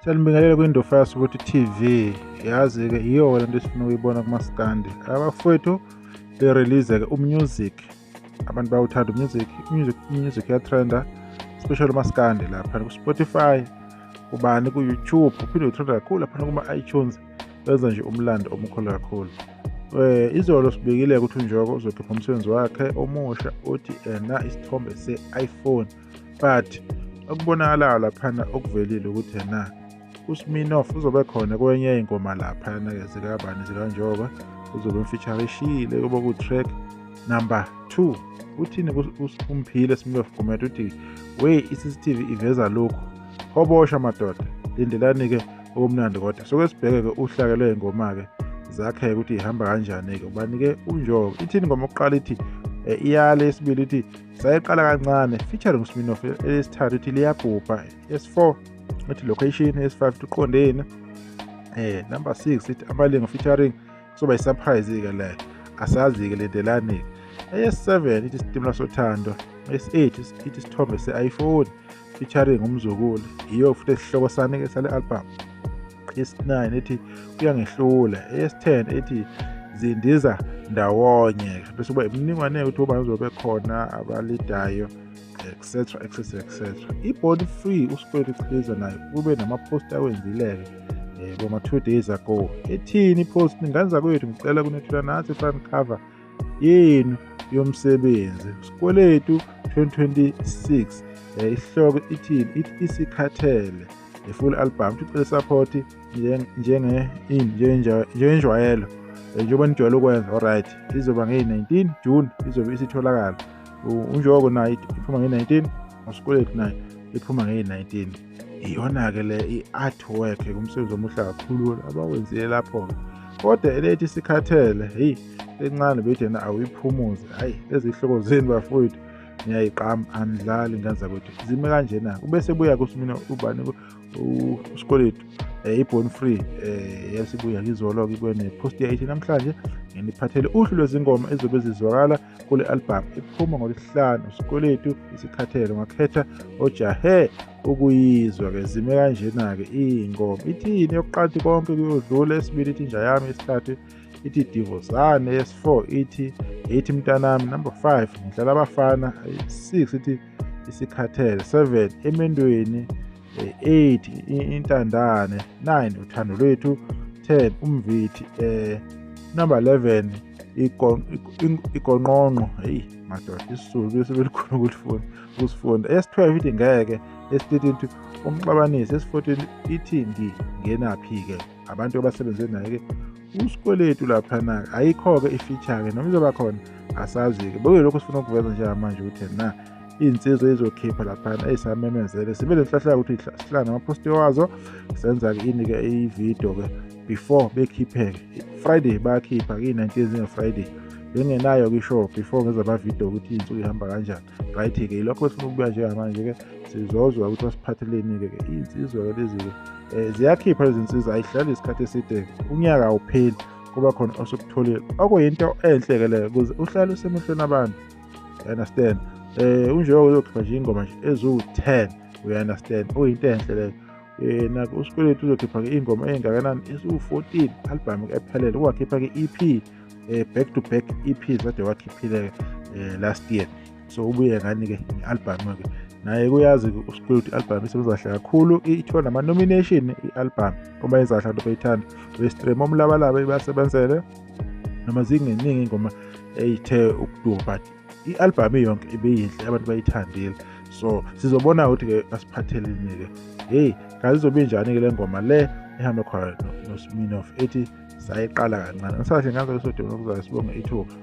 Siyanibingelela kwiNdofaya Soweto TV. Yazi-ke iyo lento esifuna ukuyibona kumaskandi. Abafowethu be-release-ke umusic. Abantu bayawuthanda umusic. Umusic uyatrenda, especially umaskandi lapha ku-Spotify, kubani ku-YouTube, uphinde utrenda kakhulu lapha kuma-iTunes. Benza nje umlando omkhulu kakhulu. Izolo sibikile ukuthi uNjoko uzokhipha umsebenzi wakhe omusha othi ena isithombe se-iPhone, but okubonakalayo laphana okuvelile ukuthi ena uSminoff uzobe khona kwenye ingoma laphana-ke zikabani zikaNjoko, uzobe emfeaturishile kuba ku-track number 2. Uthini umphile Sminoff Gumede? Uthi wey, i-CCTV iveza lokhu, hobosha madoda, lindelani-ke okumnandi. Kodwa soke sibheke-ke uhlaka lwey'ngoma-ke zakhe ukuthi ihamba kanjani-ke. Ubani-ke uNjoko? Ithini ingoma yokuqala? Ithi iyale. Esibili ithi sayiqala kancane featuring uSminoff. Esithathu ithi liyabhubha. Esi-4 ithi location. Esi-5 ithi uqondeni. Number 6 ithi amalingo featuring, kuzoba i-surprise-ke leyo, asazi-ke, lindelani-ke. Esi-7 ithi isitimela sothando. Esi-8 ithi isithombe se-iPhone featuring umzukulu, iyo futhi esihloko sani-ke sale album. Esi-9 ithi kuyangehlula. Esi-10 ithi zindiza ndawonye. Bese kuba imininingwane ukuthi obani uzobe khona abalidayo, etc etc etc. I-Born Free, uSikweletu Chiliza nayo kube nama-post awenzile-ke boma 2 days ago. Ethini i-post? Ninganza kwethu, ngicela kunethula nathi front cover yenu yomsebenzi Sikweletu 2026. Isihloko ithini? Ithi isikhathele, i-full album. Ucela support njenge njengenjwayelo, njengoba nijwayele ukwenza. Alright, izoba ngeyi-19 June izobe isitholakala. UNjoko naye iphuma ngeyi-19, uSikweletu naye iphuma ngeyi-19. Iyona-ke le i-artwork, umsebenzi omuhle kakhulu abawenzile lapho-ke. Kodwa elethi sikhathele, heyi, encane bethi yena awuyiphumuze. Hhayi, lezi hloko zenu bafowethu niyayiqamba, anidlali ngenza ukuthi zime kanjena. Ubese buya kusumina ubani uSikweletu, i-Born Free yasibuya izolo-ke ibuye ne-post yayithi namhlanje nginiphathele uhlu lwezingoma ezobe zizwakala kule album iphuma ngoLwesihlanu. Sikweletu isikhathele, ngakhetha ojahe ukuyizwa-ke. Zime kanjena-ke iy'ngoma. Ithini yokuqala? Ithi konke kuyodlula. Esibili ithi inja yami. Esithathu ithi divosane. Esi-4 ithi mntanami. Number 5 ngidlala abafana. 6 ithi isikhathele. 7 emendweni. 8 intandane. 9 uthando lwethu. 10 umvithi. Number 11 igonqonqo. Hey madoda, isiZulu bese belikhona ukulifunda ukusifunda. Esi-12 ithi ngeke. Esi-13 ithi umxabanisi. Esi-14 ithi ngingenaphi-ke. Abantu abasebenze naye-ke uSikweletu laphana, ayikho-ke i-feature-ke, noma izoba khona asazi-ke. Bekuyilokhu sifuna ukuveza njengamanje ukuthi na iy'nsizwa ey'zokhipha laphana ey'samemezele sibe nenhlahla ukuthi sihlala nama-post wazo, senza-ke ini-ke i-video-ke before bekhiphe-ke. Friday bayakhipha-ke, iyi-19 zinge-Friday. Bengenayo-ke i-show before ngenza ama-video ukuthi iy'nsuku ihamba kanjani. Right-ke, yilokho esifuna ukubuya njengamanje-ke. Sizozwa ukuthi basiphatheleni-ke iy'nsizwa-ke lezi-ke. Ziyakhipha lezi nsizwa, ayihlali isikhathi eside, unyaka awupheli kuba khona osukutholile, okuyinto enhle-ke leyo ukuze uhlale usemehlweni abantu, you understand? UNjoko uzokhipha nje ingoma nje eziwu-10, you understand? Okuyinto enhle leyo. Nako uSikweletu uzokhipha-ke iy'ngoma ey'ngakanani? Eziwu-14, album ephelele. Wakhipha-ke i-EP, back to back EPs kade wakhiphile-ke last year, so ubuye ngani-ke nge-album-ke naye. Kuyazi uSikweletu i-album isebenza kahle kakhulu, ithola nama-nomination i-album uma yenza kahle, abantu bayithanda. We-stream omlabalaba ibasebenzele noma zingeningi ingoma eyithe ukuduma, but i-album iyonke ibiyinhle, abantu bayithandile. So sizobona ukuthi-ke basiphatheleni-ke. Hey, kazi izobe injani-ke le ngoma le ehambe khona noSminoff ethi sayiqala kancane. Ngisahle ngazo lesodweni okuzayo, sibonge ithuba.